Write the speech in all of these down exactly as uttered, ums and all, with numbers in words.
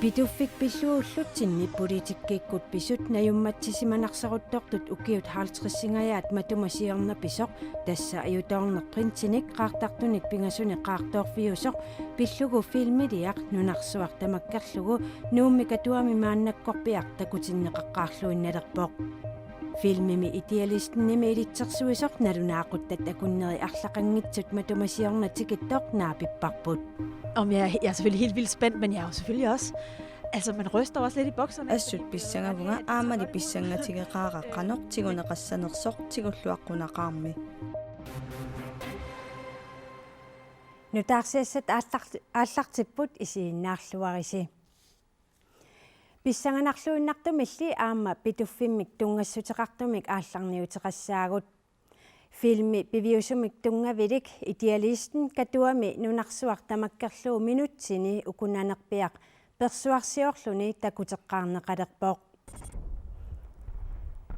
Pituffik pillugu ullutsinni politikkikkut pisut najummatsisimanarseruttortut ukiut halvtredsingajaat matuma siorna pisoq, tassa ajutoorneq printinik qaartartunik pingasunik qaartoorfiusoq, pillugu filmiliaq nunarsuaq tamakkerlugu Nuummi Katuami maannakkorpiaq takutinneqaqqaarluinnalerpoq. Filmimi Idealistenimi ilitsersuisoq nalunaaquttat akunneri arlaqanngitsut matuma siorna tikittoq naapipparput. Om jeg, jeg er selvfølgelig helt vildt spændt, men jeg er jo selvfølgelig også, altså, man ryster også lidt i bukserne. Assut pissangavunga aammali pissangatigeqaara qanoq tiguneqassanersoq tigulluaqqunaqaarmi. Nutaarsiassat aallar-, aallartipput, isiginnaarluarisi. Pissanganarluinnartumilli aamma Pituffimmik tunngassuteqartumik aallarniuteqassaagut. Filmi piviusumik tunngavilik Idealisten Katuami nunarsuaq tamakkerlugu minutsini ukunanerpiaq persuarsiorluni takuteqqaarneqalerpoq.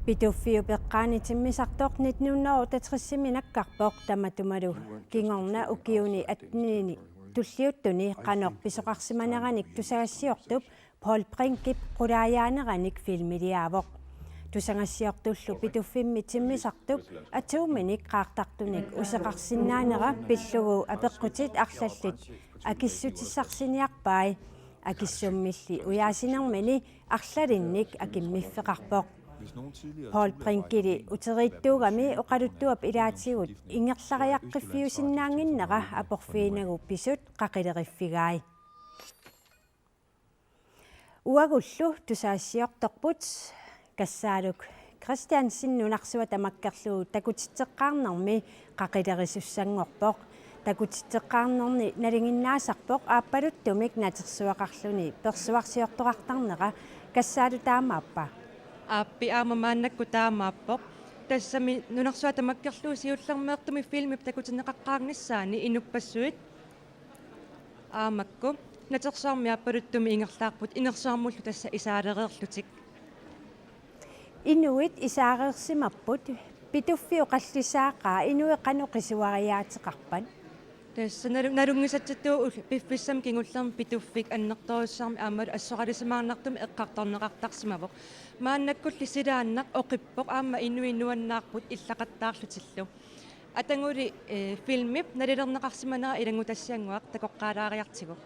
Pituffiup eqqaani timmisartoq nitten hundrede og otteogtresimi nakkarpoq, tamatumalu kingorna ukiuni attenini tulliuttuni qanoq pisoqarsimaneranik tusagassiortup Paul Brinkip qulaajaaneranik filmiliaavoq. Tusagassiortullu Pituffimmi timmisartup atominik qaartartunik useqarsinnaanera pillugu apeqqutit arlallit akissutissarsiniarpai. Akissummilli ujaasinermini arlalinnik akimmiffeqarpoq. Paul Brinkili uteriittuugami oqaluttuap ilaatigut ingerlariaqqiffiusinnaannginnera aporfiginagu pisut qaqileriffigai. Uagullu tusagassiortorput Kassaaluk Kristiansen nunarsuaq tamakkerlugu takutitseqqaarnermi qaqilerisussanngorpoq. Takutitseqqaarnerni nalinginnaasarpoq aappaluttumik natersuaqarluni persuarsiortoqartarnera. Kassaalu taamaappa? Aappi, aamma maannakkut taamaappoq. Tassami nunarsuaq tamakkerlugu siullermeertumik filmip takutinneqaqqaarnissaani inuppassuit aamma makku natersuarmi aappaluttumik ingerlaarput, inersuarmullu tassa isaalereerlutik. Inuit isaareersimapput, Pituffiup qallisaaqaa inuit qanoq qisuariaateqarpat? Tassa nalu-, nalunngisatsitut ul-, piffissami kingullermi Pituffik annertoorujussuarmik aammalu assoralisimaarnartumik eqqartorneqartarsimavoq. Maannakkulli silaannaq oqippoq aamma inuit nuannaarput illaqattaarlutillu. Ataguli, eh, filmip nalilerneqarsimanera ilanngutassiannguaq takoqqaalaariartigu.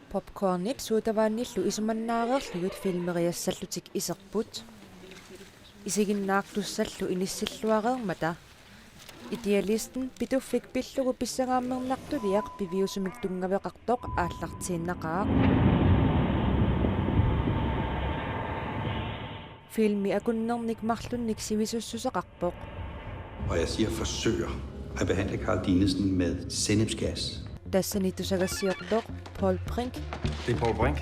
Popcornit sodavandillu isumannaareerlugit filmeriassallutik iserput. Isiginnaartussallu inissilluareermata. Idealisten Pituffik pillugu pissangaammernartuliaq piviusumik tunngaveqartoq aallartiinnaqaaq. Filmi akunnernik marlunnik sivisussuseqarpoq. Og jeg siger forsøger at behandle Karl Dinesen med sennepsgas. Tassani tusagassiortoq Paul Brink. Det er Paul Brink.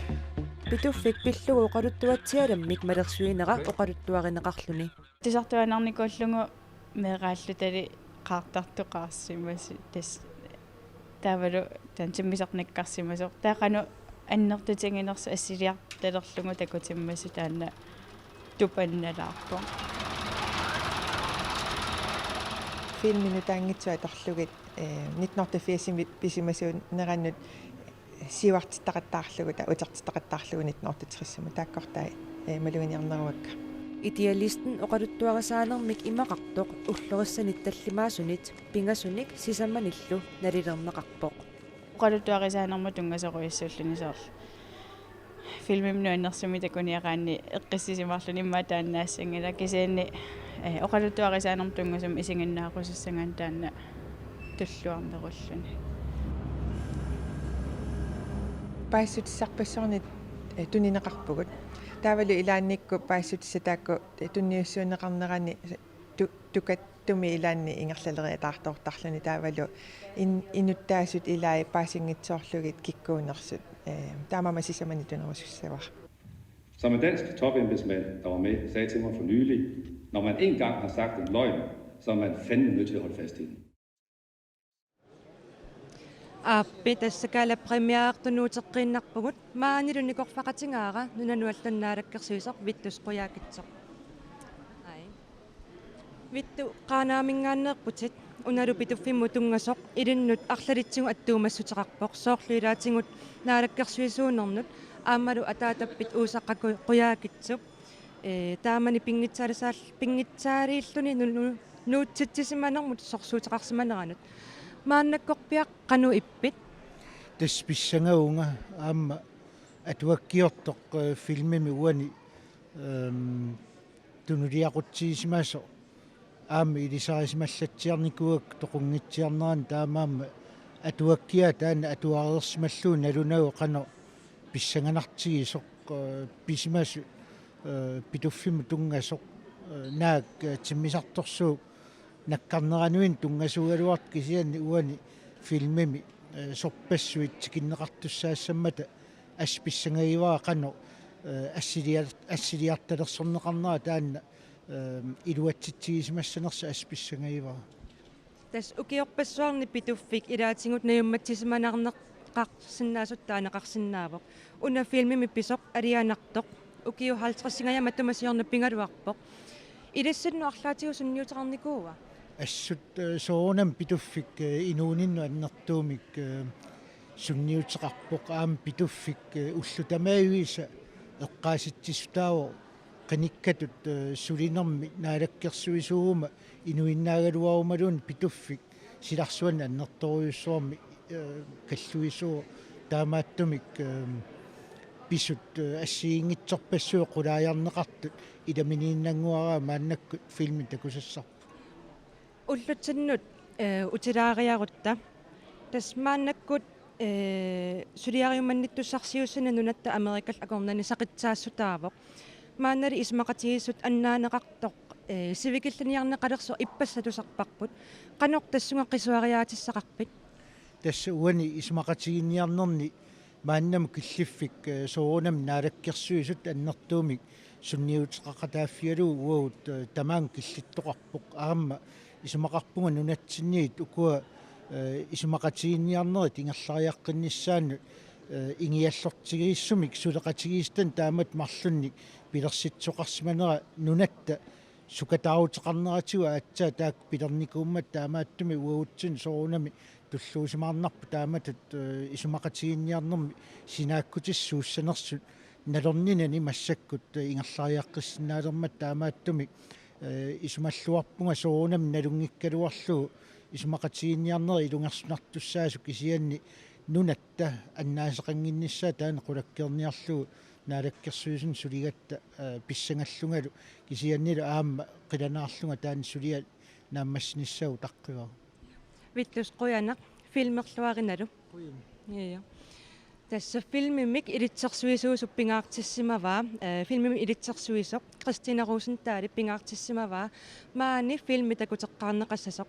Pituffik pillugu oqaluttuatsialammik malersuinera oqaluttuarineqarluni. Tusartuaannarnikuullugu meeraallutali qaartartoqarsimasoq, tassa taavalu taanna timmisartoq nakkarsimasoq. Taava qanoq annertutiginersoq assiliartalerlugu takutimmasoq taanna tupannalaarpoq. Filmi nutaanngitsoq atorlugit, eh, nitten hundrede firsimi pisimasuunerannut siuartittaqattaarlugu, taava utertittaqattaarlugu nitten hundrede tresimut, taakkortai, eh, maluginiarneruakka. Idealisten oqaluttuarisaanermik imaqartoq ullorissanit tallimaasunit pingasunik sisamanillu nalilerneqarpoq. Oqaluttuarisaanermut tunngasorujussuulluni soorlu filmimi nuannersumik takuniaraanni eqqissisimaarluni immaqa taannaassanngilaq, kisianni, eh, oqaluttuarisaanermut tunngasumik isiginnaarusussagaanni taanna tulluarnerulluni. Paasissutissarpassuarnik, eh, tunineqarpugut. Taavalu ilaannikkut paasissutissat taakku, eh, tunniussuunneqarnerani tu-, tukattumi ilaanni ingerlaleriataartoortarluni, taavalu in-, inuttaasut ilai paasinngitsoorlugit kikkuunersut. Eh, taamaammat sisamanik tunerusussavara. Som en dansk topembedsmand, der var med, sagde til mig for nylig: Når man en gang har sagt en løgn, så er man fandme nødt til at holde fast i den. Aappi, tassa galapremiere tunuuteqqiinnarpugut, maanilu nikorfaqatigaara nunanut allanut naalakkersuisoq Vittus Qujaukitsoq. Ai. Vittus, Qaanaaminngaanneerputit, unalu Pituffimmut tunngasoq ilinnut arlalitsigut attuumassuteqarpoq, soorlu ilaatigut naalakkersuisuunernut aammalu ataatappit Uusaqqaq Ku-, Qujaukitsup, ee, taamani pinngitsaalisaal-, pinngitsaaliilluni nu-, nu-, nuutsitsisimanermut sorsuuteqarsimaneranut. Maannakkorpiaq qanoq ippit? Tassa pissangavunga aamma atuakkiortoq, ee, filmimi uani, ehm, tunuliaqutsigisimasoq aamma ilisarisimallatsiarnikuuakka toqunngitsiarnerani, taamaammat atuakkiaa taanna atuareersimallugu nalunagu qanoq pissanganartigisoq, ee, pisimasut, ee, Pituffimmut tunngasoq, ee, naak, ee, timmisartorsuup nakkarneranuinnaq tunngasuugaluartoq, kisianni uani filmimi, ee, sorpassuit tikinneqartussaassammata assut pissangagivara qanoq, ee, assiliar-, assiliartalersorneqarnera taanna, ee, iluatsitsigisimassanersoq assut pissangagivara. Tassa ukiorpassuarni Pituffik ilaatigut najummatsisimaneqarsinnaasutut taaneqarsinnaavoq. Una filmimi pisoq alianartoq, ukiut halvtredsingajaat matuma siorna pigaluarpoq. Ilissinnut arlaatigut sunniuteqarnikuua? Assut, ee, soorunami Pituffik, ee, inuuninnut annertuumik, ee, sunniuteqarpoq, aamma Pituffik, ee, ullut tamaaviisa eqqaasitsissutaavoq qinikkatut, ee, sulinermi naalakkersuisuuguma inuinnaagaluarumaluunniit Pituffik silarsuanni annertoorujussuarmik, ee, kalluisuuvoq, taamaattumik, ee, pisut, ee, assigiinngitsorpassuit qulaajarneqartut ilaminiinnannguaraa maannakkut filmi takusassarput. Ullutsinnut, ee, utilaariarutta. Tassa maannakkut, ee, suliariumannittussarsiussani nunatta Amerikallu akornanni saqitsaassutaavoq. Maannali isumaqatigiissut annaaneqartoq, ee, sivikilliarneqalersoq ippassaq tusarparput. Qanoq tassunga qisuariaatissaqarpit? Tassa uani isumaqatigiinniarnerni maannamut killiffik, ee, soorunami naalakkersuisut annertuumik sunniuteqaqataaffigalugu uagut, ee, tamaanga killittoqarpoq. Aamma isumaqarpunga nunatsinniit ukua, ee, isumaqatigiinniarnerit ingerlariaqqinnissaannut, ee, ingiallortigiissumik suleqatigiissutanik taamatut marlunnik pilersitsisoqarsimanera nunatta sukataaruteqarneratigut aatsaat taakku pilernikuummat, taamaattumik uagutsinnut soorunami tulluusimaarnarpoq taamatut, ee, isumaqatigiinniarnermi sinaakkutissat suussanersut nalorninani massakkut, ee, ingerlariaqqissinnaalermata, taamaattumik, ee, isumalluarpunga soorunami nalunngikkaluarlugu isumaqatigiinniarnerit ilungersunartussaasoq, kisianni nunatta annaaseqannginnissaa taanna qulakkeerniarlugu naalakkersuisunut suligatta, ee, pissangallungalu, kisiannili aamma qilanaarlunga taanna suliaq naammassinissaa utaqqivara. Vittus, qujanaq, filmerluarinalu. Qujan. Ja, ja. Tassa filmimik ilitsersuisuusoq pingaartissimavaa, ee, filmimik ilitsersuisoq Christina Rosenthalip pingaartissimavaa maani filmi takuteqqaarneqassasoq.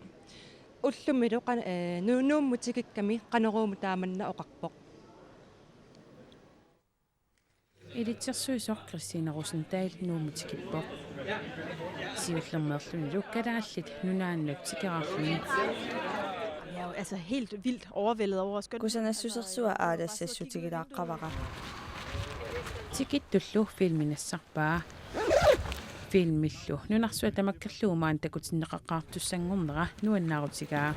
Ullumilu qan-, ee, Nu-, Nuummut tikikkami Qanorooq taamanna oqarpoq. Ilitsersuisoq Christina Rosendahl Nuummut tikippoq. Siullermeerlunilu Kalaallit Nunaannut tikeraarluni. Jeg er jo altså helt vildt overvældet over, hvor skønt. Kusanassusersua aalassassutigilaaqavara. Tikittullu filmi nassarpaa. Filmillu nunarsuaq tamakkerlugu maani takutinneqaqqaartussanngornera nuannaarutigaa.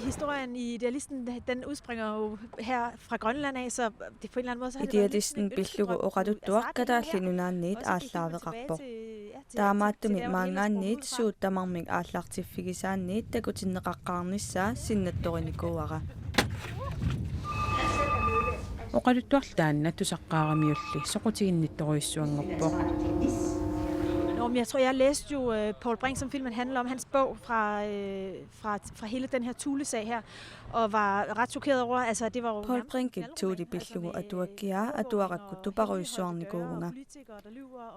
Historien i Idealisten, den udspringer jo her fra Grønland af, så det på en eller anden måde, så har det været lidt, Idealisten lidt pillugu utilgrænset, oqaluttuaq Kalaallit Nunaanniit aallaaveqarpoq. Taamaattumik maanngaanniit suut tamarmik aallartiffigisaanniit takutinneqaqqaarnissaa sinnattorinikuuara. Oqaluttuarlu taanna tusaqqaaramiulli soqutiginnittorujussuanngorpoq. Nå, men jeg tror, jeg læste jo, øh, Poul Brink, som filmen handler om, hans bog fra, øh, fra, fra hele den her Thule-sag her, og var ret chokeret over, altså, det var jo Poul nærmest Brinkip Thule pillugu atuakkiaa atuarakku tuparujussuarnikuuvunga.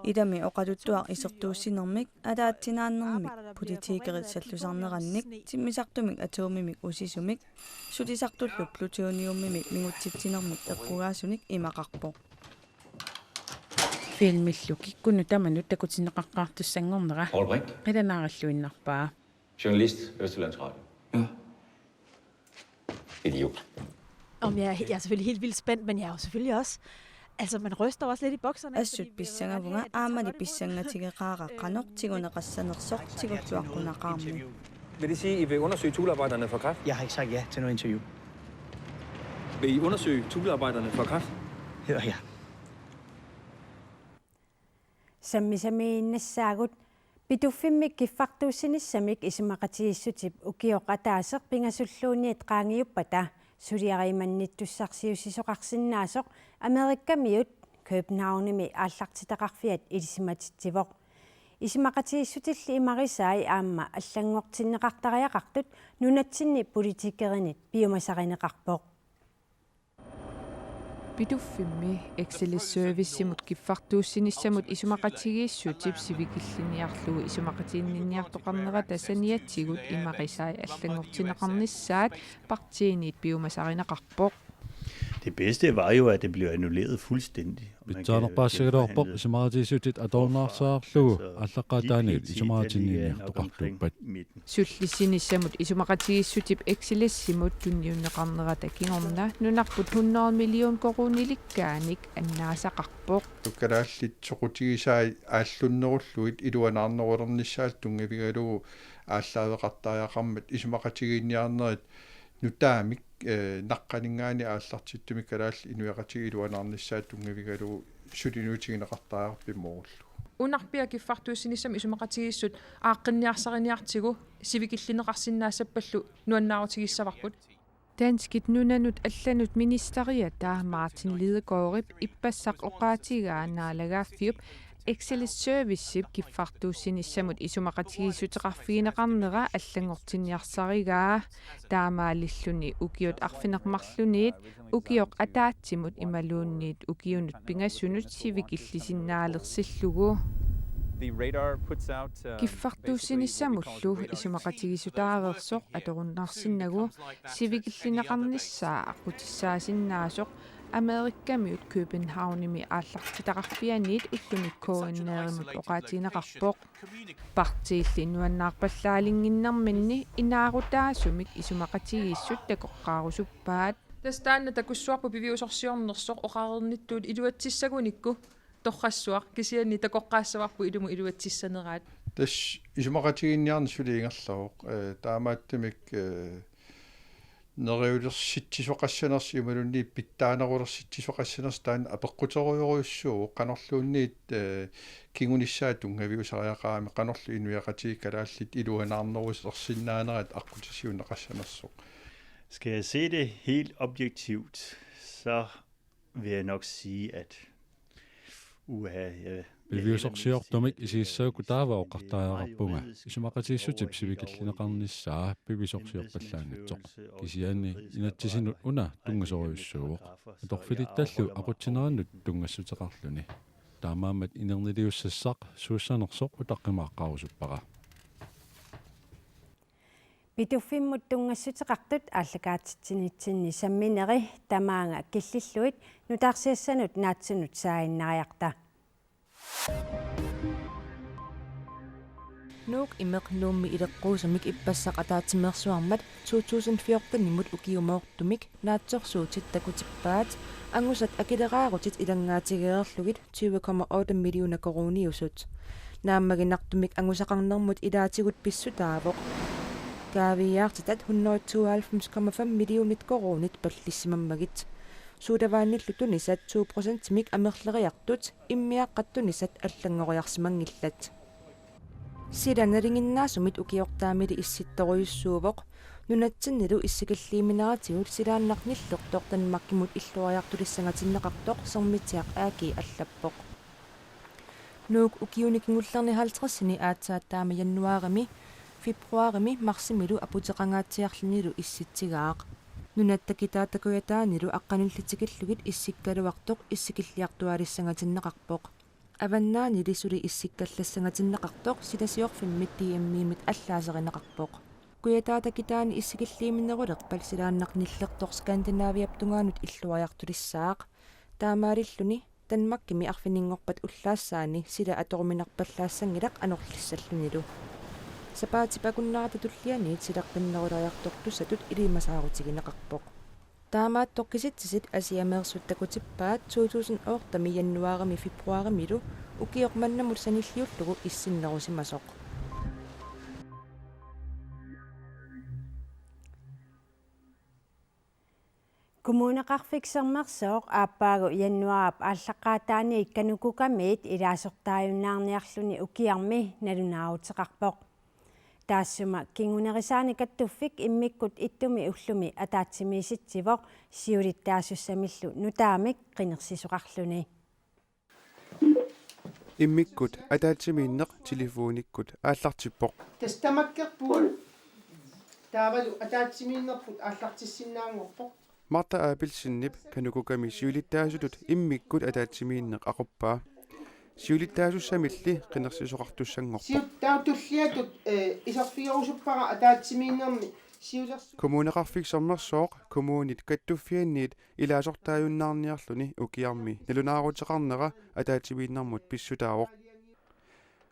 Ilami oqaluttuaq isertuussinermik, ataatsinaannermik, politikerit sallusarnerannik, timmisartumik atomimik usisumik, sulisartullu plutoniumimik mingutsitsinermik eqqugaasunik imaqarpoq. Filmillu kikkunnut tamanut takutinneqaqqaartussanngornera Poul Brink. Qilanaaralluinnarpaa. Journalist, Østjyllands Radio. Ja. Idiot. Om jeg, jeg er selvfølgelig helt vildt spændt, men jeg er jo selvfølgelig også, altså, man ryster jo også lidt i bukserne, ikke? Assut pissangavunga aammali pissangatigeqaara qanoq tiguneqassanersoq tigulluaqqunaqaarmat. Vil det sige, at I vil undersøge Thulearbejderne for kræft? Jeg har ikke sagt ja til noget interview. Vil I undersøge Thulearbejderne for kræft? Hør her. Sammisamiinnassaagut. Pituffimmi kiffartuussinissamik isumaqatigiissutip ukioq ataaseq pingasulluunniit qaangiuppata suliarimannittussarsiussisoqarsinnaasoq Amerikamiut Københavnimi aallartitaqarfiat ilisimatitsivoq. Isumaqatigiissutilli imarisai aamma allanngortinneqartariaqartut nunatsinni politikerinit piumasarineqarpoq. Pituffimmi Exelis Servicemut kiffartuussinissamut isumaqatigiissutip sivikilliniarlugu isumaqatiginninniartoqarnerata saniatigut imarisai allanngortinneqarnissaat partiinit piumasarineqarpoq. Det bedste var jo, at det blev annulleret fuldstændig. Pitsaanerpaassagiloorpoq isumaqatigiissutit atorunnaarsaarlugu aallaqqaataaniit isumaqatiginninniartoqartuuppat. Sullissinissamut isumaqatigiissutip Exelisimut tunniunneqarnerata kingorna nunarput hundrede million koruunilikkaanik annaasaqarpoq. Kalaallit soqutigisai aallunnerullugit iluanaarnerulernissaat tunngavigalugu aallaaveqartariaqarmat isumaqatigiinniarnerit nutaamik, eh, naqqaninngaanniit aallartittumik kalaallit inuiaqatigiit iluanaarnissaat tunngavigalugu sulinuutigineqartariaqarpoq pimoorullugu. Unarpiaq kiffartuussinissamut isumaqatigiissut aaqqinniarsariniartigu sivikillineqarsinnaassappallu nuannaarutigissavarput. Danskit nunanut allanut ministeriata Martin Lidegaardip ippassaq oqaatigaa naalagaaffiup Exelis Servicep kiffartuussinissamut isumaqatigiissuteqarfigineqarnera allanngortinniarsarigaa. Taamaalilluni ukiut arfineq-marluniit ukioq ataatsimut imaluunniit ukiunut pingasunut sivikillisinnaalersillugu. Kiffartuussinissamullu isumaqatigiissutaareersoq atorunnaarsinnagu sivikillineqarnissaa aqqutissaasinnaasut Amerikamiut Københavnimi aallartitaqarfianiit ullumi K N R-imut oqaatigineqarpoq. Partiilli nuannaarpallaalinnginnerminni inaarutaasumik isumaqatigiissut takoqqaarusuppaat. Tassa taanna takussuarput piviusorsiornersoq oqareernittut iluatsissagunikku torrassuaq kisianni takoqqaassavarput ilumut iluatsissaneraat. Tassa isumaqatigiinniarneq suli ingerlavoq, eh, taamaattumik, eh, neriulersitsisoqassanersoq imaluunniit pitsaanerulersitsisoqassanersoq taanna apeqquterujorujussuuvoq qanorluunniit, eh, kingunissaa tunngaviusariaqarami qanorlu inuiaqatigiit kalaallit iluanaarnerulersinnaanerat aqqutissiuunneqassanersoq. Skal jeg se det helt objektivt, så vil jeg nok sige, at uha, jeg, jeg hælder mest til, Piviusorsiortumik at, øh, isigissagukku vi taava skal oqartariaqarpunga. vide, Isumaqatigiissutit over i det sivikillineqarnissaa piviusorsiorpallaanngitsoq. Kisianni inatsisinut una tunngasorujussuuvoq. Atorfilittallu aqutsinerannut tunngassuteqarluni. Taamaammat inerniliussassaq suussanersoq utaqqimaaqqaarusuppara. Pituffimmut tunngassuteqartut aallakaatitsinitsinni sammineri tamaanga killillugit nutaarsiassanut naatsunut saaginnariarta. Nuuk Imeq Nuummi ileqquusumik ippassaq ataatsimeersuarmat to tusind fjortenimut ukiumoortumik naatsorsuutit takutippaat angusat akileraarutit ilanngaatigereerlugit tyve komma otte millioner koruuniusut. Naammaginartumik angusaqarnermut ilaatigut pissutaavoq. Kaaviiaartitat hundrede tooghalvfems komma fem millionit koruunit pallissimammagit. Sodavandillu tunisat to procentimik amerleriartut immiaqqat tunisat allanngoriarsimanngillat. Sila nalinginnaasumit ukiortaamili issittorujussuuvoq. Nunatsinnilu issikilliimineratigut silaannaq nillertoq Danmarkimut illuariartulissangatinneqartoq Sermitsiaq A/G allappoq. Nuuk ukiuni kingullerni halvtredsini aatsaat taama januaarimi, februaarimi, marsimilu aputeqangaatsiarlunilu issitsigaaq. Nunatta kitaata Kujataanilu aqqanillit tikillugit issikkaluartoq issikilliartuaalissangatinneqarpoq. Avannaanili suli issikkallassangatinneqartoq Silasiorfimmit D M-imit allaaserineqarpoq. Kujataata kitaani issikilliiminerulerpat silaannaq nillertoq Skandinaviap tungaanut illuariartulissaaq. Taamaalilluni Danmarkimi arfininngorpat ullaassaani sila atoruminarpallaassanngilaq anorlissallunilu. Sapaatip akunnerata tullianiit silaqqinneruleriartortussatut ilimasaarutigineqarpoq. Taamaattoq kisitsisit asiameersut takutippaat to tusind ottemi januaarimi februaarimilu ukioq mannamut sanilliullugu issinnerusimasoq. Kommuneqarfik Sermersooq aappaagu januaarip aallaqqaataani KANUKOKA-miit ilaasortaajunnaarniarluni ukiarmi nalunaaruteqarpoq. Taassuma kingunerisaanik kattuffik immikkut ittumi ullumi ataatsimiisitsivoq siulittaasussamillu nutaamik qinersisoqarluni. Immikkut ataatsimiinneq telefonikkut aallartippoq. Tassa tamakkerpugut taavalu ataatsimiinnerput aallartissinnaanngorpoq. Martha Abelsenip KANUKOKA-mi siulittaasutut immikkut ataatsimiinneq aquppaa. Siulittaasussamilli qinersisoqartussanngorpoq. Siut taava tulliatut, eh, iserfigerusuppara ataatsimiinnermi siulersu- Kommuneqarfik Sermersooq kommunit kattuffianniit ilaasortaajunnaarniarluni ukiarmi nalunaaruteqarnera ataatsimiinnermut pissutaavoq.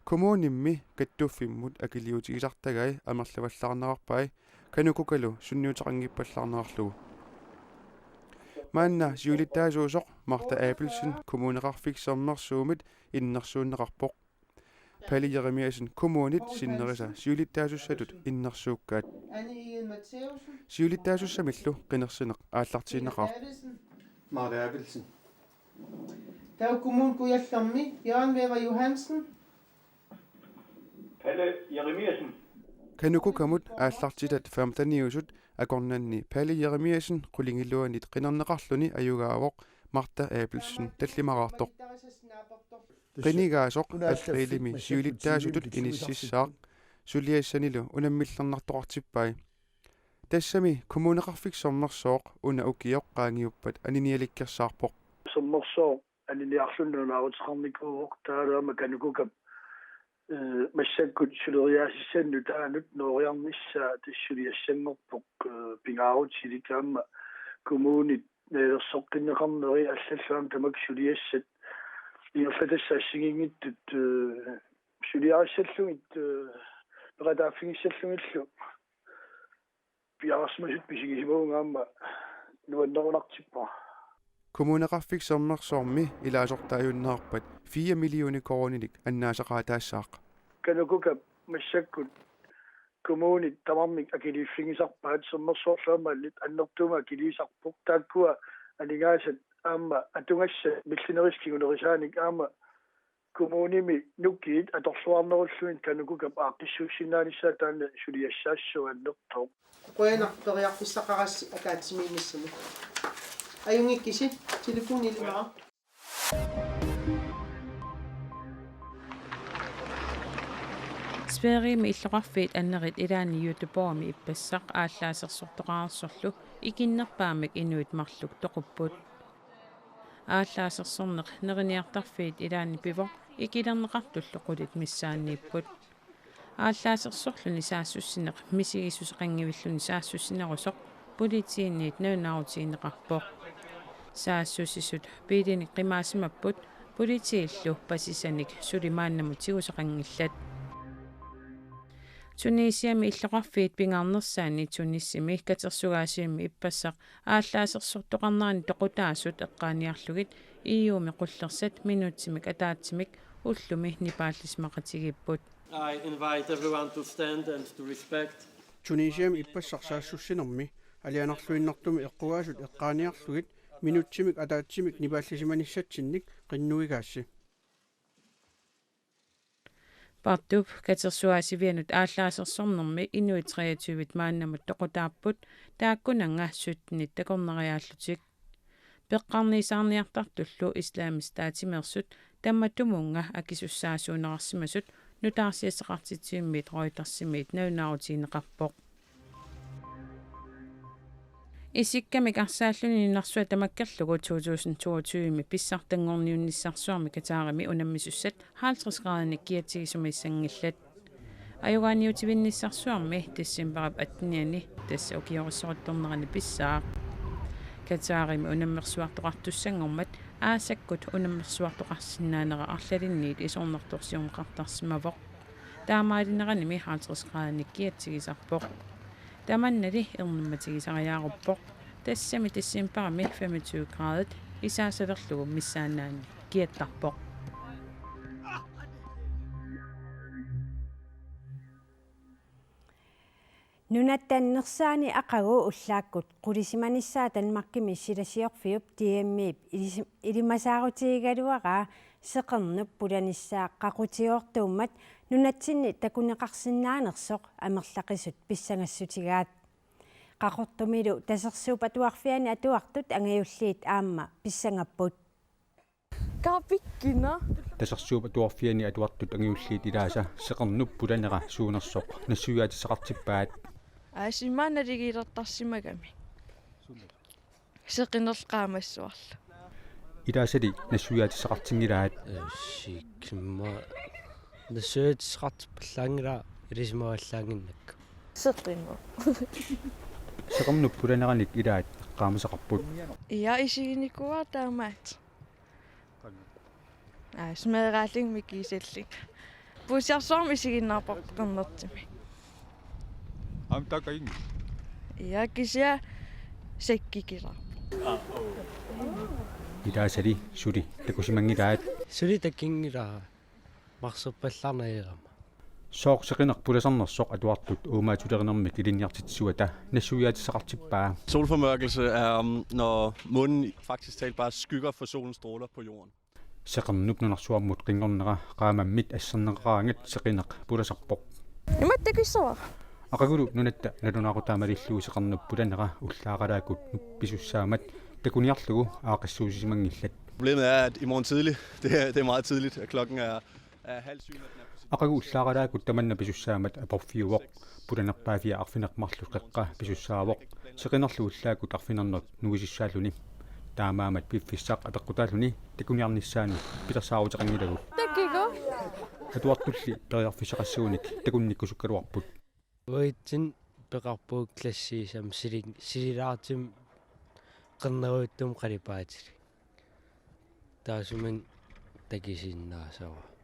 Kommunimmi kattuffimmut akiliutigisartagai amerlavallaarnerarpai KANUKOKA-lu sunniuteqanngippallaarnerarlugu. Maanna siulittaasuusoq Martha Abelsen Kommuneqarfik Sermersuumit innersuunneqarpoq. Palle Jeremiassen kommunit sinnerisa siulittaasussatut innersuukkaat. Siulittaasussamillu qinersineq aallartiinnaqaaq. Martha Abelsen. Taava Kommune Kujallermi, Jørgen Wæver Johansen. Palle Jeremiassen. KANUKOKA-mut aallartitat femteniusut akornanni Palle Jeremiassen qulingiluanit qinerneqarluni ajugaavoq Martha Abelsen tallimaraartoq. Qinigaasoq aprilimi siulittaasutut inississaaq suliassanilu unammillernartoqartippai. Tassami Kommuneqarfik Sermersooq una ukioq qaangiuppat aninialikkersaarpoq. Sermersooq aniniarluni nalunaaruteqarnikuuvoq taavalu aamma KANUKOKA-p, eh, massakkut suleriaassassanut taanut nooriarnissaa tassa suliassanngorpoq, eh, pingaarutilik aamma kommunit nalilersoqqinneqarneri allallu aamma tamakku suliassat ingerlatassaat assigiinngitsut, eh, suliarissallugit, eh, peqataaffigissallugillu piareersimasutut misigisimavunga aamma nuannerunartippara. Kommuneqarfik Sermersoormi ilaasortaajunnaarpat fire millioner koruuninik annaasaqaataassaaq. KANUKOKA-p massakkut kommunit tamarmik akiliiffigisarpaat, Sermersoorlu aamma annertuumik akiliisarpoq. Taakkua aningaasat aamma atugassat millinerisa kingunerisaanik aamma kommunimi nukiit atorluarnerullugit KANUKOKA-p aaqqissuussinnaanissaa taanna suliassaassua annertooq. Qujanaq periarfissaqarassi ataatsimiinnissamut. Ajunngikkisi, telefoni ilimara. Sverigemi illoqarfiit annerit ilaanni Göteborgimi ippassaq aallaasersortoqarsorlu ikinnerpaamik inuit marluk toqupput. Aallaasersorneq neriniartarfiit ilaanni pivoq ikilerneqartullu qulit missaanniipput. Aallaasersorluni saassussineq misigissuseqanngivilluni saassussinerusoq politiinit nalunaarutigineqarpoq. Saassussisut biilinik qimaasimapput politiillu pasisanik suli maannamut tigusaqanngillat. Tunisiami illoqarfiit pingaarnersaanni Tunisimi katersugaasivimmi ippassaq aallaasersortoqarnerani toqutaasut eqqaaniarlugit E U-mi qullersat minutsimik ataatsimik ullumi nipaallisimaqatigiipput. I invite everyone to stand and to respect. Tunisiami ippassaq saassussinermi alianarluinnartumik eqqugaasut eqqaaniarlugit minutsimik ataatsimik nipaallisimanissatsinnik qinnuigaassi. Partup katersugaasivianut aallaasersornermi inuit treogtyve maannamut toqutaapput, taakkunannga syttenit takornariaallutik. Peqqarniisaarniartartullu Islamisk Statimeersut tammatumunnga akisussaasuunerarsimasut nutaarsiassaqartitsivimmiit Reutersimiit nalunaarutigineqarpoq. Isikkamik arsaalluni nunarsuaq tamakkerlugu to tusind toogtyve-mi pissartanngorniunnissarsuarmi Qatarimi unammisussat halvtreds graadinik kiatsigisumissanngillat. Ajugaaniutivinnissarsuarmi decembarip attenianni, tassa ukiorissoruttornerani pissaaq. Qatarimi unammersuartoqartussanngormat aasakkut unammersuartoqarsinnaanera arlalinniit isornartorsiorneqartarsimavoq. Taamaalineranimi halvtreds graadinik kiatsigisarpoq. Tamannali ernummatigisariaaruppoq. Tassami decembarimi femogtyve graadit isaasalerlugu missaannaanni kiattarpoq. Nunatta nersaani aqagu ullaakkut qulisimanissaa Danmarkimi silasiorfiup D M-ip ilis-, ilimasaarutigigaluaraa seqernup pulanissaa qaqutigoortuummat nunatsinni takuneqarsinnaanersoq amerlaqisut pissagassutigaat. Qaqortumilu Tasersuup Atuarfiani atuartut angajulliit aamma pissagapput. Kapikkina. Tasersuup Atuarfiani atuartut angajulliit ilaasa seqernup pulanera suunersoq nassuiaatissaqartippaat. Aasimaana ligilertarsimagami. Seqineq qaamassuarlu. Ilaasali nassuiaatissaqartinngilaat. Sikma nassuiaatissaqartippallaanngilaq ilisimavallaannginnakku. Seqineq. Seqernup pulaneranik ilaat eqqaamasaqarput. Ja, isiginikuuara taamaat. Aa, smeeraalling mikiisallin. Puussiarsuarmi isiginnaarparput qernertumi. Am taga ingen. Ja, kisianni sakkikilaarpoq. Ilaasali suli takusimanngilaat. Suli takunngilara. Marserpallarneq ajorama. Sooq seqineq pulasarnersoq atuartut uumaasulerinermik ilinniartitsisuata nassuiaatissaqartippaa. Solformørkelse er, um, når månen faktisk talt bare skygger for solens stråler på jorden. Seqernup nunarsuarmut qinngornera qaamammit asserneqaraangat seqineq pulasarpoq. Imatut takissuara. Aqagulu nunatta nalunaaqutaq malillugu seqernup pulanera ullaaralaakkut pisussaammat takuniarlugu aaqqissuussisimanngillat. Problemet er, at i morgen tidlig, det er, det er meget tidligt, at klokken er, er halv syv, når den er på sin Aqagu ullaaralaakkut tamanna pisussaammat aporfiuvoq, pulanerpaaffiat arfineq-marluk qeqqa pisussaavoq, seqinerlu ullaakkut arfineq-marluk nuisussaalluni. Taamaammat piffissaq apeqqutaalluni takuniarnissaanut pilersaaruteqanngilagut. Takuuk. Atuartulli periarfissaqassagunik takunnikkusukkaluarput. Uatsinnut peqarpugut klassiisam sili-, sililaartumik qernerujuttumik qalipaatilik. Taassuminnga takisiinnaasavara.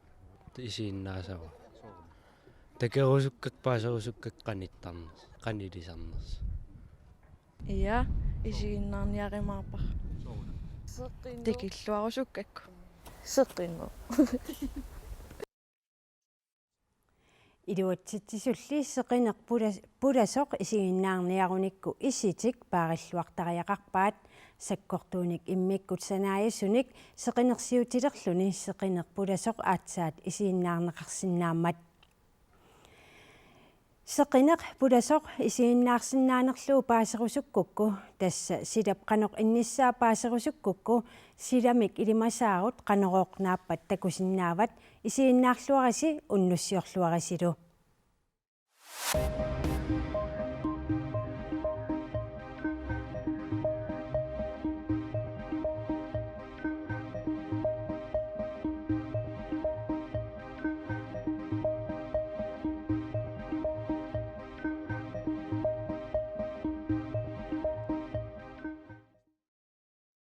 Isiginnaasavara. Takerusukkakka paaserusukkakka qanittarnersoq, qanoq ilisarnersoq. Ja, isiginnaarniarumaarpara. Seqineq. Takilluarusukkakku. Seqineq. Iluatsitsisulli seqineq pulas-, pulasoq isiginnaarniarunikku isitik paarilluartariaqarpaat, sakkortuunik immikkut sanaajasunik seqinersiutilerluni seqineq pulasoq aatsaat isiginnaarneqarsinnaammat. Seqineq pulasoq isiginnaarsinnaanerlugu paaserusukkukku, tassa silap qanoq innissaa paaserusukkukku, silamik ilimasaarut qanorooq naappat takusinnaavat, isiginnaarluarisi unnussiorluarisilu.